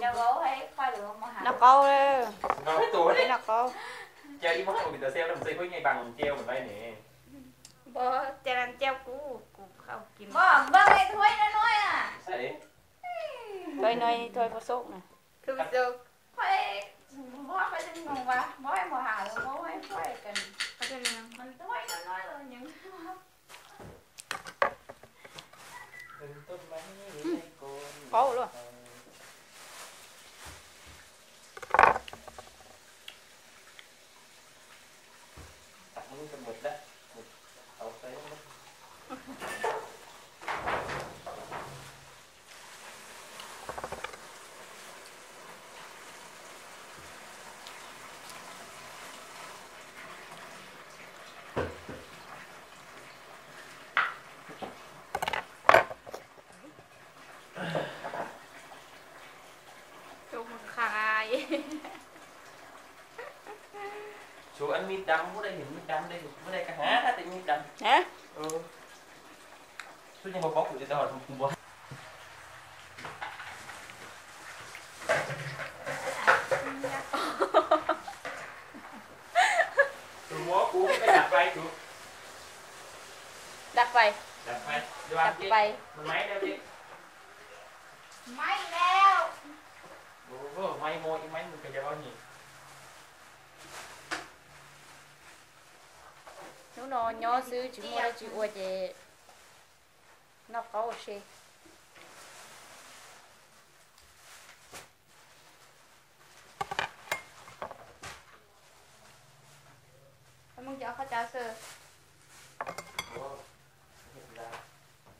ຈະເວົ້າໃຫ້ຂ້ອຍ ຫຼືວ່າມາຫາ ນັກເກົ້າເດີ ເວົ້າໃຫ້ໂຕເດ້ ນັກເກົ້າ. ແຈ່ວອີ່ໝໍ້ເປັນຕາແຊວນຳ ໃສ່ຖ້ວຍໃຫຍ່ບັງແຈ່ວມັນໄວ້ແດ່. ບໍ່ ແຈ່ວນັ້ນແຈ່ວກູ ກູເຂົ້າກິນ. ບໍ່ ເບິ່ງໄອ້ຖ້ວຍນ້ອຍໆນະ. ໃສ່ ຖ້ວຍນ້ອຍ ຖ້ວຍພໍ່ໂຊກນະ ຄືພໍ່ໂຊກ. ຂ້ອຍ ພໍ່ຂ້ອຍຈະງົງວ່າ ບໍ່ໃຫ້ໝໍຫາ ແລ້ວບໍ່ໃຫ້ຂ້ອຍກັນ ເຂົາຈະ ມັນຖ້ວຍນ້ອຍໆ ແລ້ວຍັງ ເປັນຕົ້ນໄມ້ຢູ່ໃນໂກນ ເວົ້າໂລດ. ຕັກມັນກໍໝົດລະ ເອົາໃສ່ ໂຊກມັນຄາຍ. ໂຊອັນມີດດຳ ຜູ້ໃດເຫັນມີດດຳໄດ້ ຜູ້ໃດກໍຫາແຕ່ມີດດຳ. ຮະ? ເອີ ຊຸດຍັງບໍ່ບອກ ກູຈະຕະຫອດ ກູບໍ່ ກູບໍ່ ກູໄປດັບໄຟ ກູດັບໄຟ ດັບໄຟ ດັບໄຟ ມັນໄໝ້ແລ້ວເດ້ ໄໝ້ແລ້ວ. ໂອ້ໂຫ ໄໝ້ໂມອີກ ໄໝ້ ມຶງກໍຢ່າເວົ້ານີ້. ໜູນ້ອຍຍໍຊື້ ຈິໂມໄດ້ຈິອວຍເຈ ນອກເກົ້າເຊ ແລ້ວມຶງຈະເອົາເຂົ້າເຈົ້າເສີ ບໍ່ ເຮັດລາບ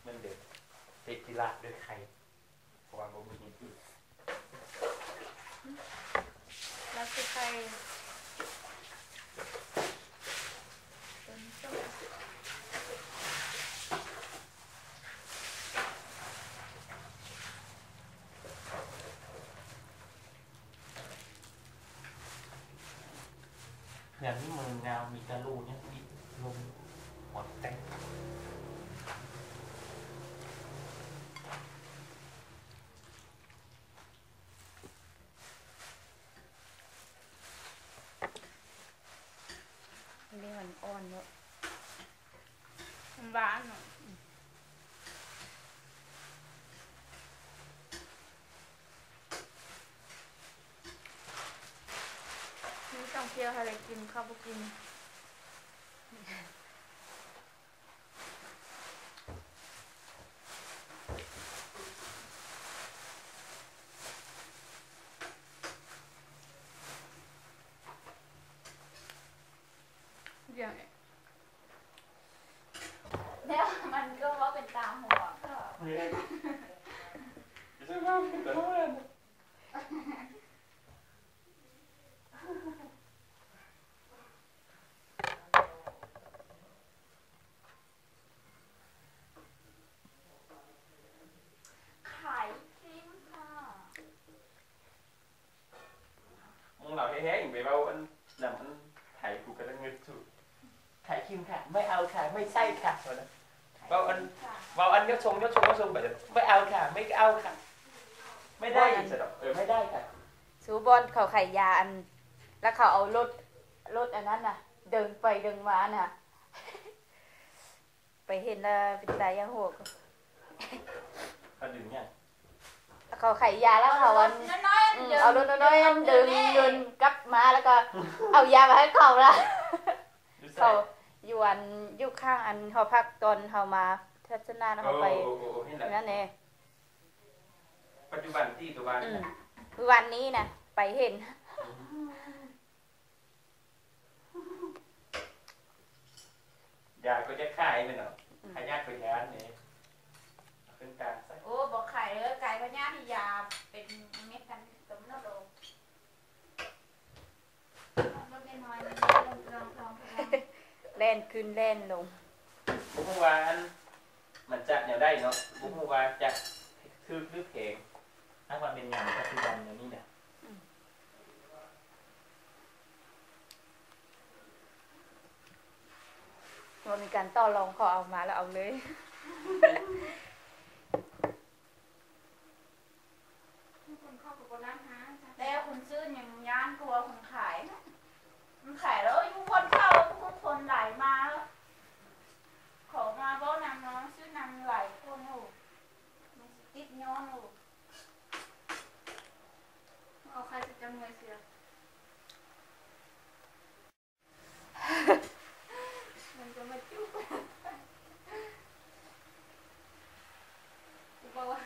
ມັນເດີ ເຮັດທີ່ລາບດ້ວຍໄຂ່. ເພາະວ່າບໍ່ມີ ລາບຊິໄຂ່ ເຮືອນນີ້ເມີງາມ ມີແຕ່ຫຼູຍັງອີກ ລົມຫົວແຕກ. ອັນນີ້ມັນອ່ອນເນາະ ມັນຫວານເນາະ. ມີຕ້ອງທ່ຽວໃຫ້ໄດ້ກິນ ເຂົາບໍ່ກິນ. ດຽວນີ້ ແລ້ວມັນກໍເວົ້າເປັນຕາຫົວ ເອີ ຂາຍຄຣີມຄ່ະ. ໝູ່ລາວແທ້ໆ ໄປເວົ້າອັນນຳອັນໄທ ກູກໍລະງຶດສຸດ. ຂາຍຄຣີມຄ່ະ ໄມ່ເອົາຄ່ະ ໄມ່ໃຊ້ຄ່ະ ເວົ້າອັນ ເວົ້າອັນຍົກຊົງ ຍົກຊົງ ຍົກຊົງ ໄປ ໄມ່ເອົາຄ່ະ ໄມ່ເອົາຄ່ະ ໄມ່ໄດ້ ເອີ ໄມ່ໄດ້ຄ່ະ. ສູບ່ອນເຂົາຂາຍຢາ ອັນ ແລ້ວເຂົາເອົາລົດ ລົດອັນນັ້ນນະ ດຶງໄປດຶງມານະ. ໄປເຫັນລະເປັນຕາຢ້ານຫົວ. ເຂົາດຶງຫຍັງ? ເຂົາຂາຍຢາແລ້ວເຂົາອັນ ເອົາລົດນ້ອຍໆ ອືມ ເອົາລົດນ້ອຍໆ ອັນດຶງ ດຶງກັບມາ ແລ້ວກໍເອົາຢາມາໃຫ້ເຂົາລະ. ຢູ່ໃສ? ເຂົາຢູ່ອັນ ຢູ່ຂ້າງອັນຫໍພັກ ຕອນເຮົາມາທັດສະນະ ເຮົາໄປ ໂອ້ ໂອ້ ໂອ້ ເຫັນລະ ນັ້ນແຫຼະ. ປັດຈຸບັນຕິ ຫຼືວ່າ ອືມ ມື້ວານນີ້ນະ ໄປເຫັນ. ຢາກໍຈະຂາຍແມ່ນເນາະ ອືມ ຂາຍຢາກໍຢ້ານເດ້ ເອົາເຄື່ອງກາງໃສ່. ໂອ້ ບໍ່ຂາຍເດີ ກາຍພະຍາດນີ້ ຢາເປັນເມັດກັນຕົມໂລດ. ລົດນ້ອຍໆ ແລ່ນຂຶ້ນແລ່ນລົງ ບໍ່ຮູ້ວ່າອັນ ມັນຈະແນວໃດເນາະ ບໍ່ຮູ້ວ່າຈະຖືກຫຼືແພງ. ຫາກວ່າແມ່ນຍາມປັດຈຸບັນແນວນີ້ນະ ອືມ ບໍ່ມີການຕໍ່ລອງ ຂໍເອົາມາແລ້ວເອົາເລີຍ. ຄົນເຂົາກໍບໍ່ນັ່ງ ຄົນໂຫ ມັນຊິຕິດຍ້ອນໂຫ ເອົາໃຄຊິຈຳເມື່ອຍເສຍ ມັນກໍມາຈຸກ ກູບອກວ່າ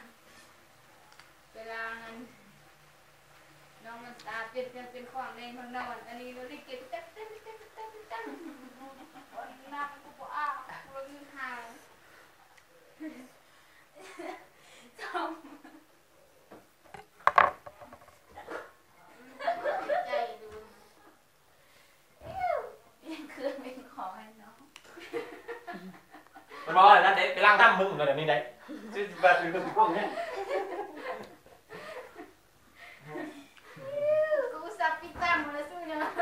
ໄປລ້າງອັນ ນ້ອງມັນຕາເປັນເຄື່ອງເປັນຂອງໃນຫ້ອງນອນ ອັນນີ້ໂລລິເກັບຈັກເຕັມໆໆໆ ນຳກູບໍ່ອາບ ກູລະງຶດຫາຍ ຈອມ ໃຈດູ ເປັນເຄື່ອງເປັນຂອງໃຫ້ນ້ອງ ມັນເວົ້າອັນນັ້ນເດ້ ໄປລ້າງນ້ຳມຶງ ແບບນີ້ໄດ໋ ຊິວ່າເປັນເຄື່ອງເປັນຂອງແທ້ ກູອຸດສ່າປິດຕາໝົດແລ້ວຊູເນາະ ສ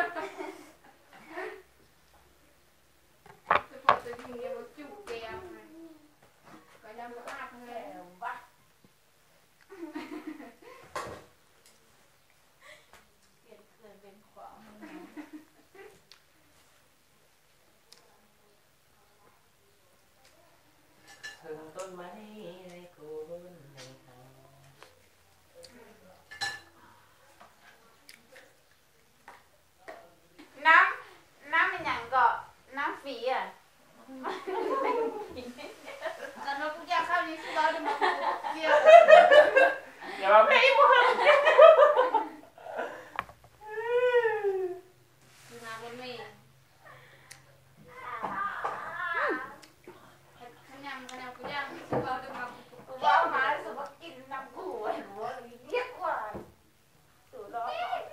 ະເພາະຕົວຈິງນີ້ບໍ່ຈຸແກ້ວ ກໍຍັງບໍ່ອາບເລີຍ ເປັນເຄື່ອງເປັນຂອງ ເທິງຕົ້ນໄມ້ໃນໂກນໃນເຮົາ ນ້ຳ ນ້ຳອີ່ຫຍັງເກາະ ນ້ຳຝີອະ ຄັນວ່າກູຢາກເຂົ້ານີ້ຊິເວົ້າເດີ ມາກູບໍ່ກ່ຽວ ຢ່າວ່າແມ່ອີ່ບໍ່ເຫັນ ຄືມາລົດເມ ຄັນຍາມ ຄັນຍາມກູຢາກຊິເວົ້າເດີ ມາກູບໍ່ກ່ຽວ ເວົ້າມາຊິມາກິນນຳກູ ເວົ້າລຽກວ່າ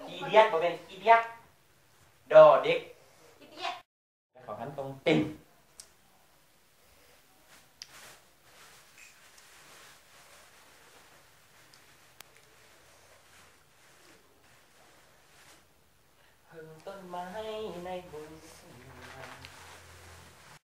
ຂີ້ດຽດ ບໍ່ແມ່ນຂີ້ດຽກ ດໍເດັກ ຂີ້ດຽດ ຂໍຫັນຕົງເຕັງ ເທິງຕົ້ນໄມ້ໃນບົນເຊ